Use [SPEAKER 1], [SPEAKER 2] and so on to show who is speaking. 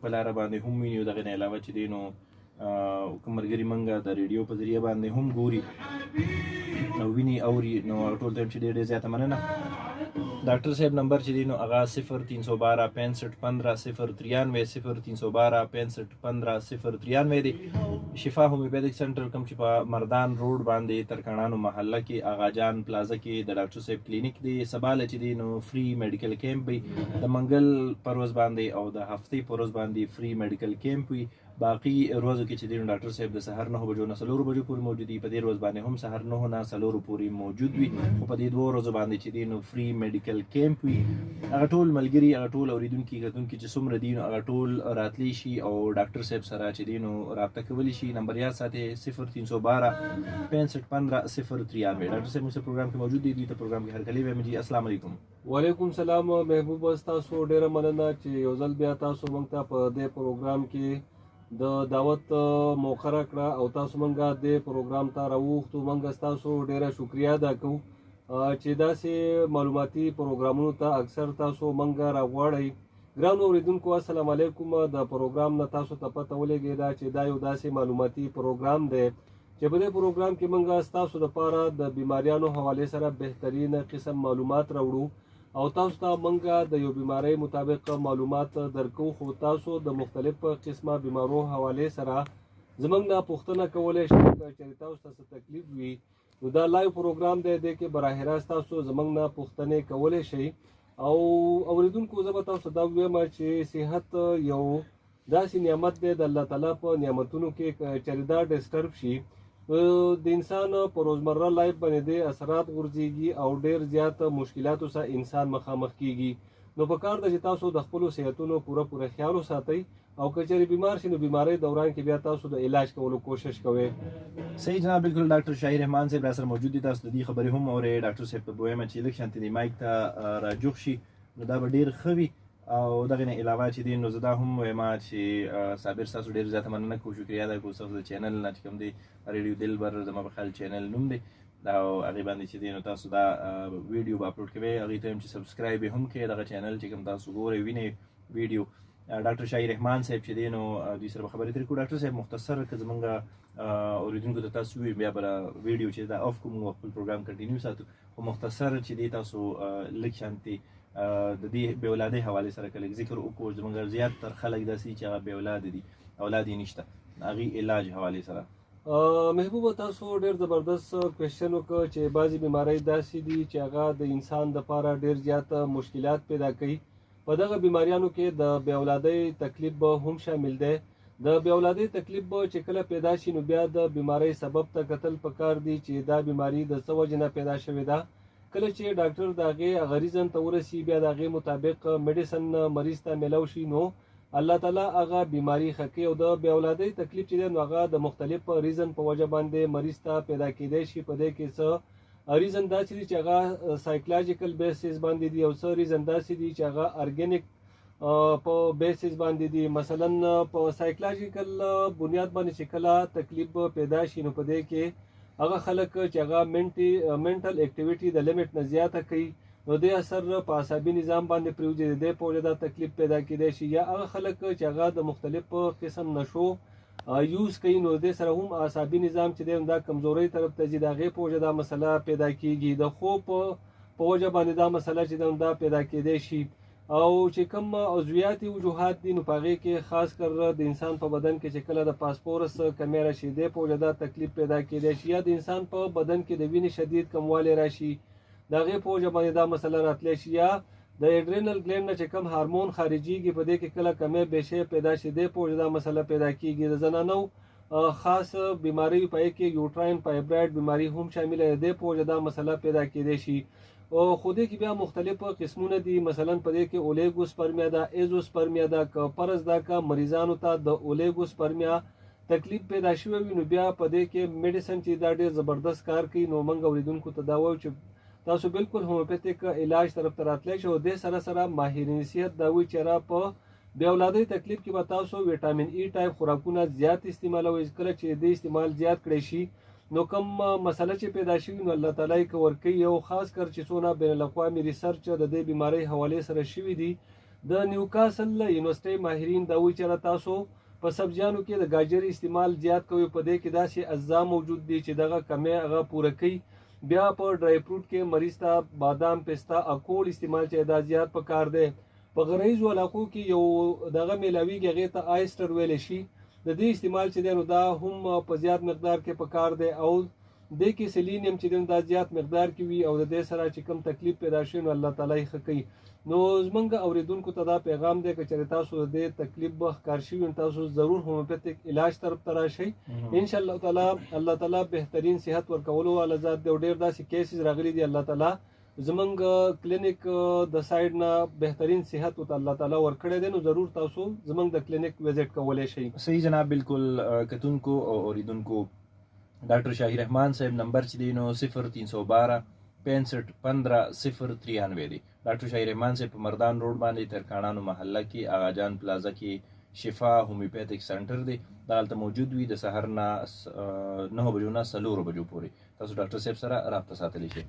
[SPEAKER 1] په لاره باندې هم ویني. او دغې نه علاوه چې دی نو کوم ملګري مونږه د ریډیو په ذریعه باندې هم ګوري او ویني اوري، نو هغه ټول ته هم چې دی ډېر زیاته مننه. ډاکټر صاحب نمبر چې دی نو هغه 0312 65 15 093، 0312 65 15 093 دی. شفا هومیوپیتک سنټر کوم چې په مردان روډ باندې ترکاڼانو محله کې آغا جان پلازا کې د ډاکټر صاحب کلینیک دی. سبا له چې دی نو free medical camp وي، د منګل پر ورځ باندې او د هفتې پر ورځ باندې free medical camp وي. باقي ورځو کې چې دی نو ډاکټر صاحب د سهار 9 بجو نه 4 بجو پورې موجود دي. په دې ورځ باندې هم سهار 9 نه 4 پورې موجود وي، خو په دې دوو ورځو باندې چې دی نو free medical camp وي. هغه ټول ملګري، هغه ټول اوریدونکي کتونکي چې څومره دي نو هغه ټول راتلی شي او ډاکټر صاحب سره چې دی نو رابطه کولی شي. نمبر یاد ساتئ، 0312 65 15 093. ډاکټر صاحب موږ سره پروګرام کې موجود دي، دوی ته پروګرام کې هرکلی وایم جی. السلام علیکم.
[SPEAKER 2] وعلیکم سلام محبوب، تاسو ډیره مننه چې یو ځل بیا تاسو موږ ته په دې پروګرام کې د دعوت موقع راکړه او تاسو مونږه دې پروګرام ته راوغوښتو. مونږ ستاسو ډیره شکریه ادا کوو چې داسې معلوماتي پروګرامونو ته اکثر تاسو مونږه راغواړئ. ګرانو اوریدونکو السلام علیکم. د پروګرام نه تاسو ته پته ولګېده چې دا یو داسې معلوماتي پروګرام دی چې په دې پروګرام کې مونږه ستاسو دپاره د بیماریانو حوالې سره بهترین قسم معلومات راوړو او تاسو ته مونږه د یو بیماری مطابق معلومات درکو، خو تاسو د مختلف قسمه بیمارو حوالې سره زمونږ نه پوښتنه کولی شئ. که چېرې تاسو ته څه تکلیف وي نو دا live پروګرام دی، دې کې براه راست تاسو زمونږ نه پوښتنې کولی شئ. او اوریدونکو زه به تاسو ته دا ووایم چې صحت یو داسې نعمت دی د الله تعالی په نعمتونو کې، که چېرې دا disturb شي د انسان په روزمره life باندې د اثرات غورځيږي او ډېر زیات مشکلاتو سره انسان مخامخ کیږي. نو په کار ده چې تاسو د خپلو صحتونو پوره پوره خیال وساتئ او که چېرې بیمار شئ نو بیمارۍ دوران کې بیا تاسو د علاج کولو کوشش کوئ.
[SPEAKER 1] صحیح جناب، بالکل. ډاکټر شاهي رحمان صاحب را سره موجود دي، تاسو د دې خبرې هم اورئ. ډاکټر صاحب ته به وایم چې لږ شانتې دې مایک ته راجوخ شي نو دا به ډېر ښه وي. او دغې نه علاوه چې دی نو زه دا هم وایم چې صابر ستاسو ډېر زیاته مننه کوو، شکریه ادا کوو ستاسو د چینل نه چې کوم دی ریډیو دلبر زما په خیال چینل نوم دی او هغې باندې چې دی نو تاسو دا ویډیو به اپلوډ کوئ، هغې ته هم چې subscribe یې هم کړئ دغه چینل چې کوم تاسو ګورئ وینئ ویډیو. ډاکټر شاهي رحمان صاحب چې دی نو دوی سره به خبرې ترې کړو. ډاکټر صاحب مختصر که زمونږ اورېدونکو ته تاسو ووایئ، بیا به ویډیو چې دا off کړو، موږ خپل پروګرام continue ساتو، خو مختصر چې دی تاسو لږ شانتې د دې بې اولادۍ حوالې سره که لږ ذکر وکړو. زمونږ زیات تر خلک داسې دي چې هغه بې اولاده دي، اولاد یې نشته، هغې علاج حوالې سره.
[SPEAKER 2] محبوبه تاسو ډېر زبردست question وکړ چې بعضې بیمارۍ داسې دي چې هغه د انسان دپاره ډېر زیات مشکلات پیدا کوي. په دغه بیماریانو کې د بې اولادۍ تکلیف به هم شامل دی. د بې اولادۍ تکلیف به چې کله پیدا شي نو بیا د بیمارۍ سبب ته کتل پکار دي چې دا بیماری د څه وجې نه پیدا شوې ده. کله چې ډاکټر د هغې هغه reason ته ورسي بیا د هغې مطابق medicine مریض ته میلاو شي نو الله تعالی هغه بیماری ښه کوي. او د بې اولادۍ تکلیف چې دی نو هغه د مختلف reason په وجه باندې مریض ته پیدا کیدی شي. په دې کې څه reason داسې دي چې هغه psychological basis باندې دي او څه reason داسې دي چې هغه ارګانیک په basis باندې دي. مثلا په psychological بنیاد باندې چې کله تکلیف پیدا شي نو په دې کې هغه خلک چې هغه mental activity د limit نه زیاته کوي نو دې اثر په عصبي نظام باندې پریوځي، د دې په وجه دا تکلیف پیدا کیدی شي. یا هغه خلک چې هغه د مختلف قسم نشو use کوي نو دې سره هم عصبي نظام چې دی دا کمزورۍ طرف ته ځي، د هغې په وجه دا مسله پیدا کیږي. د خوب په وجه باندې دا مسله چې ده دا پیدا کیدی شي. او چې کوم عضویاتي وجوهات دي نو په هغې کې خاص کر د انسان په بدن کې چې کله د پاسپورس کمی راشي دې په وجه دا تکلیف پیدا کیدی شي. یا د انسان په بدن کې د وینې شدید کموالی راشي د هغې په وجه باندې دا مسله راتلی شي. یا د adrenal gland نه چې کوم هارمون خارجیږي په دې کې کله کمی بیشی پیدا شي دې په وجه دا مسله پیدا کیږي. د زنانو خاص بیماری په کې uterine fibroid بیماری هم شامله ده، دې په وجه دا مسله پیدا کیدی شي. او خو دې کې بیا مختلف قسمونه دي. مثلا په دې کې oligospermia ده، azoospermia ده. که فرض ده که مریضانو ته د oligospermia تکلیف پیدا شوی وي نو بیا په دې کې medicine چې دا ډېر زبردست کار کوي. نو موږ اورېدونکو ته دا وایو چې تاسو بالکل homeopathic علاج طرف ته راتلی شئ. او دې سره سره ماهرین صحت دا وایي چې را په بې اولادۍ تکلیف کې به تاسو vitamin E type خوراکونه زیات استعمالوئ. کله چې دې استعمال زیات کړی شي نو کوم مسله چې پیدا شوي نو الله تعالی یې که ورکوي. او خاص کر چې څونه بین الاقوامي research د دې بیمارۍ حوالې سره شوي دي د نیوکاسل یونیورسټۍ ماهرین دا وایي چې تاسو په سبزیانو کې د گاجرې استعمال زیات کوئ، په دې کې داسې اجزا موجود دي چې دغه کمی هغه پوره کوي. بیا په ډرای فروټ کې مریض ته بادام، پسته، اکوړ استعمال چې دا زیات په کار دی. په غریزو علاقو کې یو دغه میلاویږي، هغې ته آیسټر ویلی شي، د دې استعمال چې دی نو دا هم په زیات مقدار کې په کار دی، او دې کې سیلینیم چې دی نو دا زیات مقدار کې وي، او د دې سره چې کوم تکلیف پیدا شي نو الله تعالی یې ښه کوي. نو زمونږ اوریدونکو ته دا پیغام دی که چېرې تاسو د دې تکلیف به ښکار شوي نو تاسو ضرور هومیوپیتک علاج طرف ته راشئ. ان شاء الله تعالی الله تعالی بهترین صحت ورکولو والا ذات دی، او ډېر داسې cases راغلي دي الله تعالی زمونږ کلینیک د side نه بهترین صحت ورته الله تعالی ورکړی دی، نو ضرور تاسو زمونږ د کلینیک visit کولی شئ.
[SPEAKER 1] صحیح جناب، بالکل. کتونکو او اوریدونکو، ډاکټر شاهي رحمان صاحب نمبر چې دی نو 0312 65 15 093 دی. ډاکټر شاهي رحمان صاحب په مردان روډ باندې ترکانانو محله کې آغا جان پلازا کې شفا هومیوپیتک سنټر دی، دغلته موجود وي د سهار نه 9 بجو نه 4 بجو پورې. تاسو ډاکټر صاحب سره رابطه ساتلی شئ.